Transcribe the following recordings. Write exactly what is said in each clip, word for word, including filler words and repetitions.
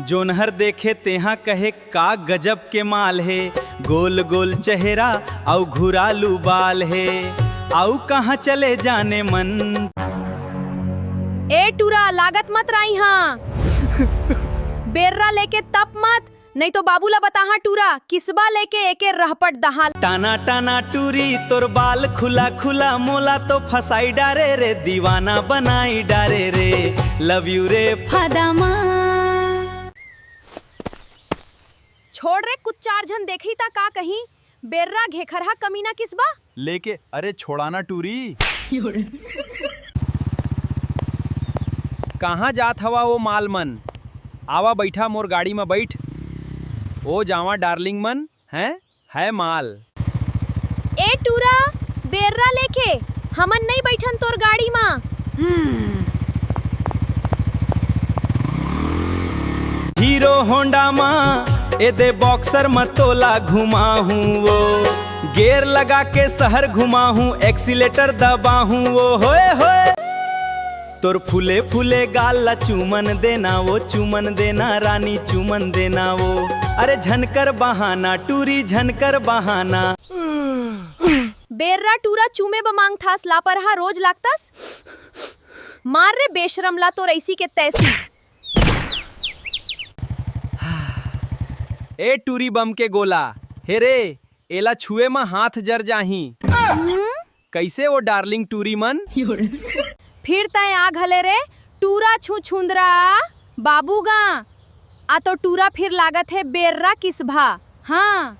जोनहर देखे तेहा कहे, का गजब के माल हे, गोल गोल चेहरा अउ घुरालू बाल हे, अउ कहाँ चले जाने मन। ए टूरा, लागत मत राई हाँ। बेर्रा लेके तप मत, नहीं तो बाबू ला बताहा टूरा, किसबा लेके एके रहपट दहाल। टाना टाना टूरी तोर बाल खुला खुला, मोला तो फसाई डारे रे, दीवाना बनाई डारे रे, लव यू रे। फदामा। छोड़ रे, कुछ चार झन देखही ता का कहीं, बेर्रा घेखरहा कमीना किसबा। लेके, अरे छोड़ाना टूरी। कहाँ जात हवा ओ माल मन? आवा बैठा मोर गाड़ी म बैठ। ओ जावा डार्लिंग मन, हैं? है माल। ए टूरा, बेर्रा लेके, हमन नहीं बैठन तोर गाड़ी म। हम्म। हीरो होंडा म, एदे बॉक्सर म तोला घुमाहूं वो, गेयर लगा के शहर घुमाहूं, एक्सीलेटर दबाहूं वो, होए होए। तोर फूले फूले गाल ला चूमन देना वो, चूमन देना रानी, चूमन देना वो। अरे झनकर बहाना टूरी, झनकर बहाना। बेर्रा टूरा चूमे ब मांगथास, लापरहा रोज लागतस। मार रे बेशरम ला तोर ऐसी के तैसी। ए टूरी बम के गोला, हे रे, एला छुए म हाथ जर जाही। हम्म? कैसे ओ डार्लिंग टूरी मन? फिर तय आ घले रे, टूरा छू छुंदरा बाबू गा। आ तो टूरा फिर लागत हे बेर्रा किसभा। हाँ।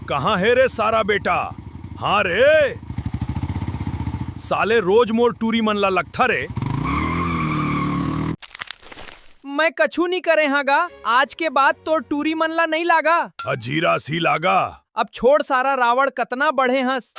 कहाँ हे रे सारा बेटा? हाँ रे, साले रोज मोर टूरी मन ला लगथा रे। मैं कछु नी करे हाँ गा, आज के बाद तोर टूरी मन ला नहीं लागा। अजीरा सी लागा। अब छोड़ सारा रावण, कतना बढ़े हस।